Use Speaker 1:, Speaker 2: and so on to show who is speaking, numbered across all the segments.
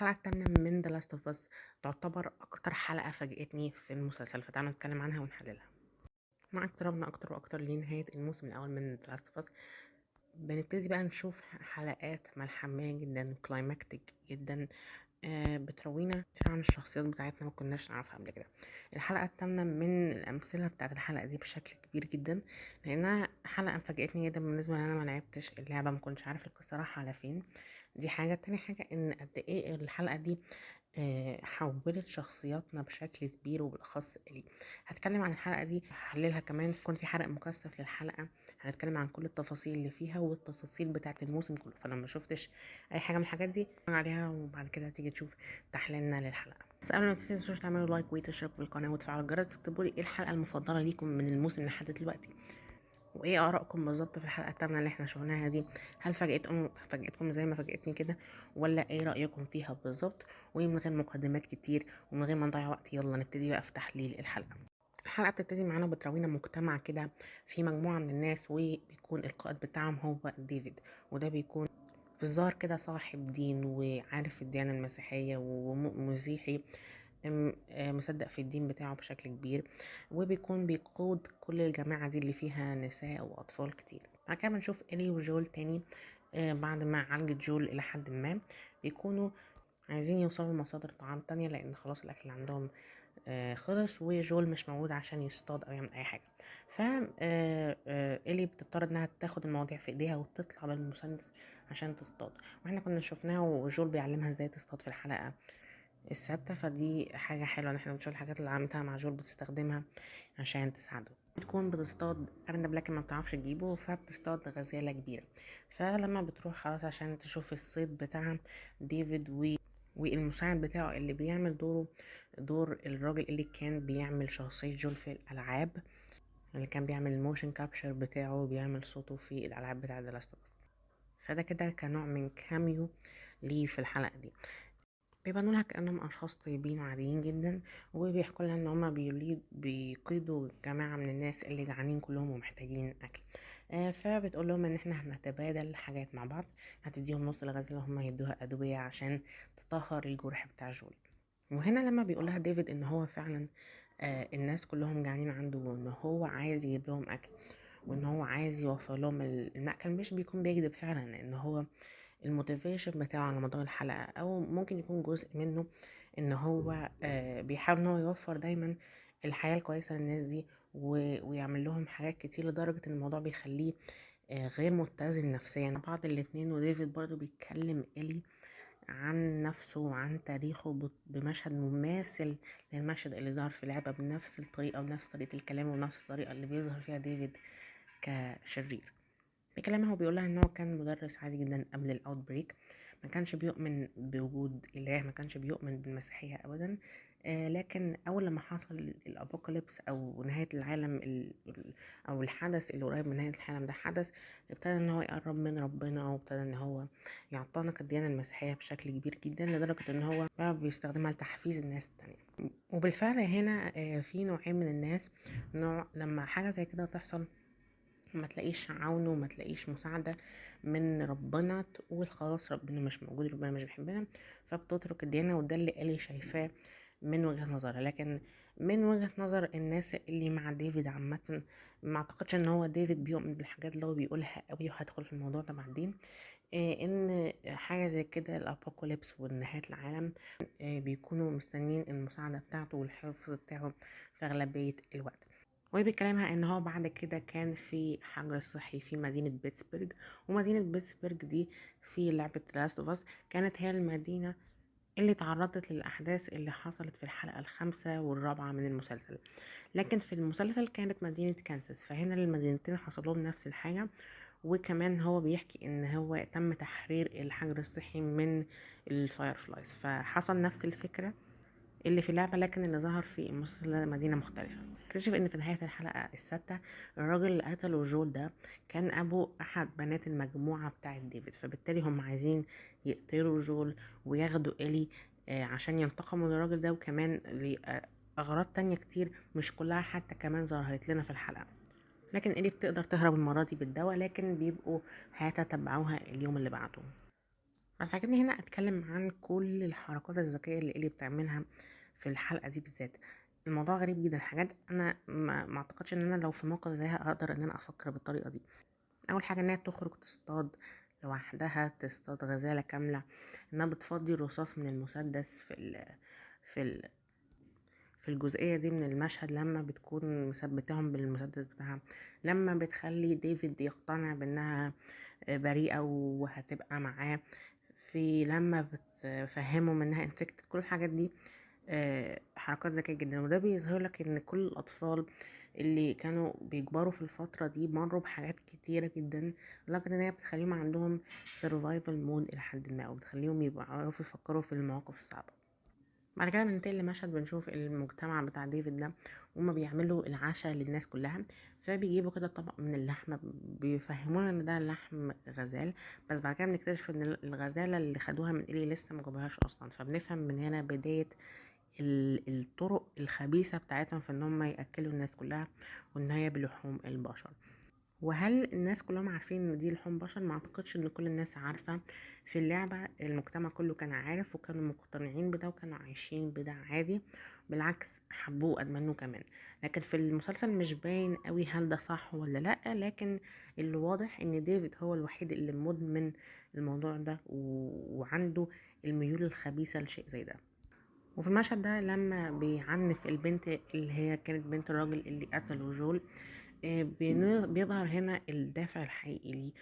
Speaker 1: الحلقة الثامنة من The Last of Us تعتبر أكتر حلقة فاجأتني في المسلسل، فتعالوا نتكلم عنها ونحللها. مع اقترابنا أكتر وأكتر لنهاية الموسم الأول من The Last of Us بنبتدي بقى نشوف حلقات ملحمية جدا و climactic جدا، بتروينا كتير عن الشخصيات بتاعتنا ما كناش نعرفها قبل كده. الحلقة الثامنة من الأمثلة بتاعت الحلقة دي بشكل كبير جدا، لأنها حلقة فاجأتني جدا بالنسبة لأن أنا ما لعبتش اللعبة، ما كنتش عارف القصة رايحة على فين. دي حاجة. تاني حاجة إن قد إيه الحلقة دي حولت شخصياتنا بشكل كبير، وبالأخص إلي. هتكلم عن الحلقة دي، هحللها كمان، يكون في حرق مكثف للحلقة، هنتكلم عن كل التفاصيل اللي فيها والتفاصيل بتاعت الموسم كله، فلو ما شفتش أي حاجة من الحاجات دي اتفرج عليها وبعد كده تيجي تشوف تحليلنا للحلقة. بس قبل ما تنسوا تعملوا like وتشتركوا في القناة وتفعلوا الجرس، تكتبوا لي ايه الحلقة المفضلة ليكم من الموسم لحد دلوقتي، وايه ارائكم بالظبط في الحلقة الثامنة اللي احنا شفناها دي. هل فاجأتكم زي ما فاجأتني كده، ولا ايه رايكم فيها بالظبط؟ ومن غير مقدمات كتير ومن غير ما نضيع وقت، يلا نبتدي بقى في تحليل الحلقة. الحلقة بتبتدي معانا وبتروينا مجتمع كده في مجموعة من الناس، وبيكون القائد بتاعهم هو ديفيد، وده بيكون في الظاهر كده صاحب دين وعارف الديانة المسيحية ومسيحي مصدق في الدين بتاعه بشكل كبير، وبيكون بيقود كل الجماعة دي اللي فيها نساء وأطفال كتير. بعد كده بنشوف إلي وجول تاني، بعد ما عالجت جول إلى حد ما، بيكونوا عايزين يوصلوا لمصادر طعام تانية لأن خلاص الأكل اللي عندهم خلص، وجول مش موجود عشان يصطاد أو يعمل أي حاجة. ف إلي بتضطر إنها تاخد المواضيع في إيديها وتطلع بالمسدس عشان تصطاد، واحنا كنا شفناها وجول بيعلمها إزاي تصطاد في الحلقة السادسة، فدي حاجة حلوة إن احنا بنشوف الحاجات اللي عملتها مع جول بتستخدمها عشان تساعده. بتكون بتصطاد أرنب لكن ما بتعرفش تجيبه، فبتصطاد غزالة كبيرة. فلما بتروح خلاص عشان تشوف الصيد بتاع ديفيد والمساعد بتاعه اللي بيعمل دور الراجل اللي كان بيعمل شخصية جول في الألعاب، اللي كان بيعمل ال motion capture بتاعه وبيعمل صوته في الألعاب بتاعة The Last of Us. فده كده كنوع من cameo ليه في الحلقة دي. بيبانوا لها كأنهم أشخاص طيبين وعاديين جدا، وبيحكوا لها إن هما بيقيدوا جماعة من الناس اللي جعانين كلهم ومحتاجين أكل. فبتقول لهم إن إحنا هنتبادل حاجات مع بعض، هتديهم نص الغزالة وهم يدوها أدوية عشان تطهر الجرح بتاع جول. وهنا لما بيقول لها ديفيد إن هو فعلا، الناس كلهم جعانين عنده، وإن هو عايز يجيب لهم أكل، وإن هو عايز يوفر لهم المأكل، مش بيكون بيكذب فعلا، لأن هو ال motivation بتاعه على مدار الحلقة أو ممكن يكون جزء منه إن هو، بيحاول إن هو يوفر دايما الحياة الكويسة للناس دي ويعمل لهم حاجات كتير، لدرجة إن الموضوع بيخليه، غير متزن نفسيا. بعض الاتنين. وديفيد برضو بيتكلم إلي عن نفسه وعن تاريخه بمشهد مماثل للمشهد اللي ظهر في لعبة بنفس الطريقة ونفس طريقة الكلام ونفس الطريقة اللي بيظهر فيها ديفيد كشرير. بكلامها وبيقول لها ان هو كان مدرس عادي جدا قبل ال outbreak، ما كانش بيؤمن بوجود اله، ما كانش بيؤمن بالمسيحية ابدا، لكن اول لما حصل ال apocalypse او نهاية العالم او الحدث اللي قريب من نهاية العالم ده حدث، ابتدى ان هو يقرب من ربنا، وابتدى ان هو يعتنق الديانة المسيحية بشكل كبير جدا، لدرجة ان هو بقى بيستخدمها لتحفيز الناس التانية. وبالفعل هنا، في نوعين من الناس، نوع لما حاجة زي كده تحصل ما تلاقيش عون وما تلاقيش مساعدة من ربنا، تقول خلاص ربنا مش موجود، ربنا مش بيحبنا، فبتترك الديانة. وده اللي إلي شايفاه من وجهة نظرها. لكن من وجهة نظر الناس اللي مع ديفيد عامة، ما اعتقدش ان هو ديفيد بيؤمن بالحاجات اللي هو بيقولها قوي، وهدخل في الموضوع ده بعدين. ان حاجة زي كده الابوكاليبس ونهاية العالم، بيكونوا مستنيين المساعدة بتاعته والحفظ بتاعه في أغلبية الوقت. وهي بيتكلمها ان هو بعد كده كان في حجر صحي في مدينة بيتسبرغ، ومدينة بيتسبرغ دي في لعبة The Last of Us كانت هي المدينة اللي تعرضت للأحداث اللي حصلت في الحلقة الخامسة والرابعة من المسلسل، لكن في المسلسل كانت مدينة كانساس، فهنا المدينتين حصل لهم نفس الحاجة. وكمان هو بيحكي ان هو تم تحرير الحجر الصحي من ال Fireflies، فحصل نفس الفكرة اللي في اللعبة لكن اللي ظهر في المسلسل مدينة مختلفة. اكتشف ان في نهاية الحلقة السادسة الراجل اللي قتله جول ده كان ابو احد بنات المجموعة بتاعة ديفيد، فبالتالي هم عايزين يقتلوا جول وياخدوا إلي، عشان ينتقموا للراجل ده، وكمان لأغراض تانية كتير مش كلها حتى كمان ظهرت لنا في الحلقة. لكن إلي بتقدر تهرب المرة دي بالدواء، لكن بيبقوا هيتتبعوها اليوم اللي بعده. بس عجبني هنا اتكلم عن كل الحركات الذكية اللي إلي بتعملها في الحلقة دي بالذات. الموضوع غريب جدا، حاجات انا ما اعتقدش ان انا لو في موقف زيها اقدر ان انا افكر بالطريقة دي. اول حاجة انها تخرج تصطاد لوحدها، تصطاد غزاله كاملة، انها بتفضي الرصاص من المسدس في الجزئية دي من المشهد لما بتكون مثبتاهم بالمسدس بتاعها، لما بتخلي ديفيد يقتنع بانها بريئة وهتبقى معاه، في لما بتفهمهم انها infected. كل الحاجات دي حركات ذكية جدا. وده بيظهر لك ان كل الاطفال اللي كانوا بيكبروا في الفترة دي مروا بحاجات كتيرة جدا، لكن هي بتخليهم عندهم survival mode الى حد ما، وبتخليهم يبقوا يعرفوا يفكروا في المواقف الصعبة. بعد كده بننتقل لمشهد بنشوف المجتمع بتاع ديفيد ده وهما بيعملوا العشاء للناس كلها، فبيجيبوا كده طبق من اللحمة، بيفهمونا ان ده لحم غزال، بس بعد كده بنكتشف ان الغزالة اللي خدوها من إلي لسه ما جابوهاش اصلا. فبنفهم من هنا بداية الطرق الخبيثة بتاعتهم في ان هم يأكلوا الناس كلها، وان هي بلحوم البشر. وهل الناس كلهم عارفين ان دي لحوم بشر؟ ما اعتقدش ان كل الناس عارفة. في اللعبة المجتمع كله كان عارف وكانوا مقتنعين بده وكانوا عايشين بده عادي، بالعكس حبوه وادمنوه كمان. لكن في المسلسل مش باين قوي هل ده صح ولا لا، لكن اللي واضح ان ديفيد هو الوحيد اللي مدمن الموضوع ده وعنده الميول الخبيثة لشيء زي ده. وفي المشهد ده لما بيعنف البنت اللي هي كانت بنت الراجل اللي قتله جول، بيظهر هنا الدافع الحقيقي ليه،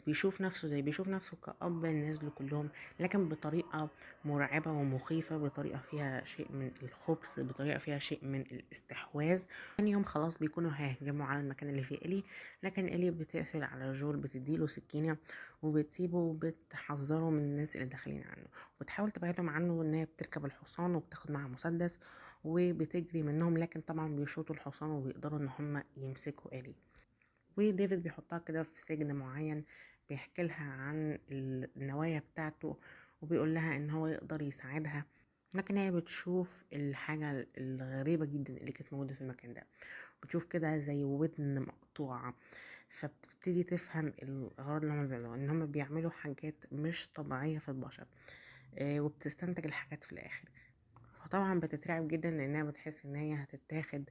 Speaker 1: بيشوف نفسه زي بيشوف نفسه كأب الناس كلهم، لكن بطريقة مرعبة ومخيفة، بطريقة فيها شيء من الخبث، بطريقة فيها شيء من الاستحواذ. تاني يوم خلاص بيكونوا هيهجموا على المكان اللي فيه إلي، لكن إلي بتقفل على جول، بتديله سكينة وبتسيبه وبتحذره من الناس اللي داخلين عنه، وبتحاول تبعدهم عنه، وإن هي بتركب الحصان وبتاخد معها مسدس وبتجري منهم، لكن طبعا بيشوطوا الحصان وبيقدروا إن هم يمسكوا إلي. وديفيد بيحطها كده في سجن معين، بيحكي لها عن النوايا بتاعته وبيقول لها ان هو يقدر يساعدها، لكن هي بتشوف الحاجة الغريبة جدا اللي كانت موجودة في المكان ده، بتشوف كده زي ودن مقطوعة، فبتبتدي تفهم الغرض اللي هم بيعملوه، ان هم بيعملوا حاجات مش طبيعية في البشر، وبتستنتج الحاجات في الاخر. فطبعا بتترعب جدا لانها بتحس ان هي هتتاخد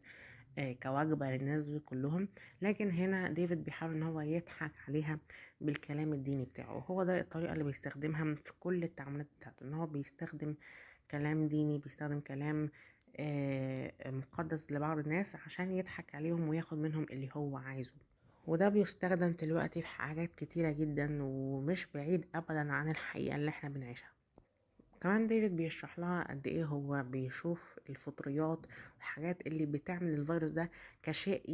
Speaker 1: كوجبة للناس دول كلهم. لكن هنا ديفيد بيحاول ان هو يضحك عليها بالكلام الديني بتاعه، وهو ده الطريقة اللي بيستخدمها في كل التعاملات بتاعته، ان هو بيستخدم كلام ديني، بيستخدم كلام مقدس لبعض الناس عشان يضحك عليهم وياخد منهم اللي هو عايزه. وده بيستخدم دلوقتي في حاجات كتيرة جدا ومش بعيد ابدا عن الحقيقة اللي احنا بنعيشها. كمان ديفيد بيشرح لها قد ايه هو بيشوف الفطريات والحاجات اللي بتعمل الفيروس ده كشيء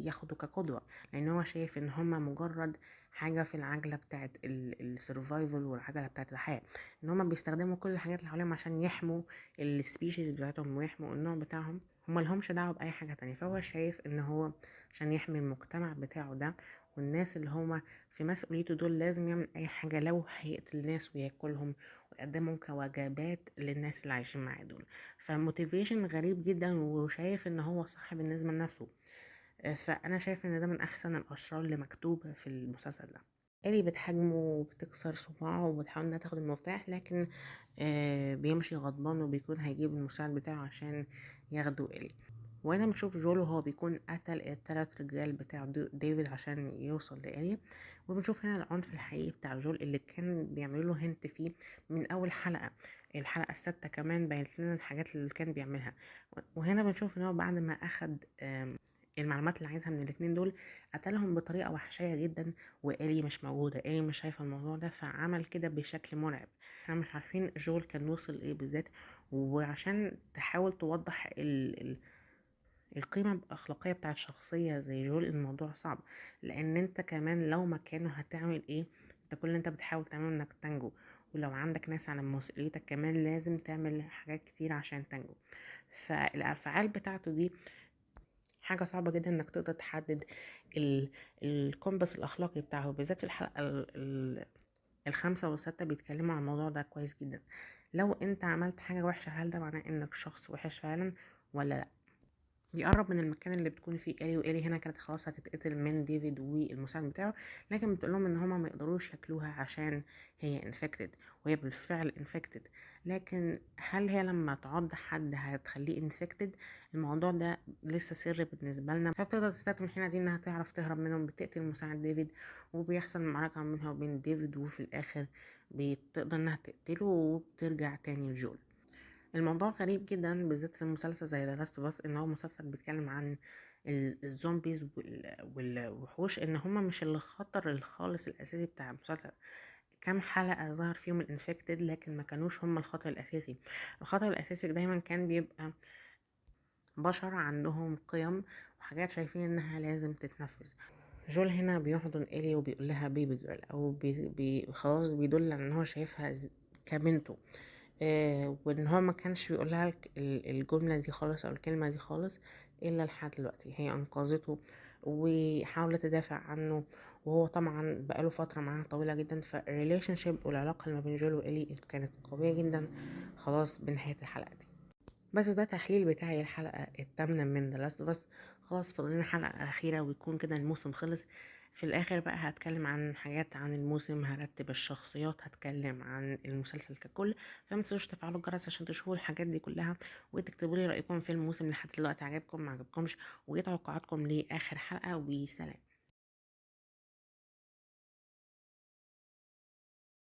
Speaker 1: ياخده كقدوة، لان هو شايف ان هما مجرد حاجة في العجلة بتاعت ال survival والعجلة بتاعت الحياة، ان هما بيستخدموا كل الحاجات اللي حواليهم عشان يحموا ال species بتاعتهم ويحموا النوع بتاعهم، هما لهمش دعوة بأي حاجة تانية. فهو شايف ان هو عشان يحمي المجتمع بتاعه ده والناس اللي هما في مسؤوليته دول لازم يعمل اي حاجة، لو هيقتل ناس وياكلهم ويقدمهم كوجبات للناس اللي عايشين معاه دول. ف motivation غريب جدا، وشايف ان هو صح بالنسبة لنفسه. فانا شايف ان ده من احسن الاشرار اللي مكتوبة في المسلسل ده. إلي بتهاجمه وبتكسر صباعه وبتحاول انها تاخد المفتاح، لكن بيمشي غضبان وبيكون هيجيب المساعد بتاعه عشان ياخده إلي. وهنا بنشوف جول وهو بيكون قتل الثلاث رجال بتاع ديفيد عشان يوصل لإلي. وبنشوف هنا العنف الحقيقي بتاع جول اللي كان بيعملوا له hint فيه من أول حلقة، الحلقة 6 كمان بينت لنا الحاجات اللي كان بيعملها. وهنا بنشوف ان هو بعد ما أخد المعلومات اللي عايزها من الاتنين دول قتلهم بطريقة وحشية جدا، وإلي مش موجودة، إلي مش شايفة الموضوع ده، فعمل كده بشكل مرعب. احنا مش عارفين جول كان وصل ايه بالذات، وعشان تحاول توضح القيمة الأخلاقية بتاعت شخصية زي جول الموضوع صعب، لأن انت كمان لو مكانه هتعمل ايه؟ انت كل اللي انت بتحاول تعمله انك تنجو، ولو عندك ناس على مسؤوليتك كمان لازم تعمل حاجات كتير عشان تنجو. فالأفعال بتاعته دي حاجة صعبة جدا انك تقدر تحدد الكومبس الأخلاقي بتاعه، بالذات في الحلقة 5 و6 بيتكلموا عن الموضوع ده كويس جدا. لو انت عملت حاجة وحشة هل ده معناه انك شخص وحش فعلا ولا لا؟ بيقرب من المكان اللي بتكون فيه إلي، وإلي هنا كانت خلاص هتتقتل من ديفيد والمساعد بتاعه، لكن بتقول لهم ان هما ما يقدروش ياكلوها عشان هي infected، وهي بالفعل infected. لكن هل هي لما تعض حد هتخليه infected؟ الموضوع ده لسه سر بالنسبة لنا. فبتقدر تستخدم الحين دي انها تعرف تهرب منهم، بتقتل مساعد ديفيد، وبيحصل معركة منها وبين ديفيد، وفي الاخر بتقدر انها تقتله وبترجع تاني لجول. الموضوع غريب جدا بالذات في مسلسل زي The Last of Us، ان هو مسلسل بيتكلم عن ال zombies والوحوش، ان هما مش الخطر الخالص الاساسي بتاع المسلسل. كام حلقة ظهر فيهم ال infected، لكن ما كانوش هما الخطر الاساسي. الخطر الاساسي دايما كان بيبقى بشر عندهم قيم وحاجات شايفين انها لازم تتنفذ. جول هنا بيحضن إلي وبيقول لها baby girl، او بي بي خلاص بيدل على ان هو شايفها كبنته، وان هو ما كانش بيقول لها الجملة دي خالص او الكلمة دي خالص الا لحد دلوقتي. هي انقذته وحاولت تدافع عنه، وهو طبعا بقاله فترة معاها طويلة جدا، فال relationship والعلاقة اللي ما بين جول وإلي كانت قوية جدا خلاص بنهاية الحلقة دي. بس ده تحليل بتاعي الحلقة الثامنة من The Last of Us. خلاص فاضل لنا حلقة أخيرة ويكون كده الموسم خلص. في الآخر بقى هتكلم عن حاجات عن الموسم، هرتب الشخصيات، هتكلم عن المسلسل ككل. فما تنسوش تفعلوا الجرس عشان تشوفوا الحاجات دي كلها، وتكتبوا لي رأيكم في الموسم لحد دلوقتي، عجبكم ما عجبكمش، وايه توقعاتكم لآخر حلقة. وسلام.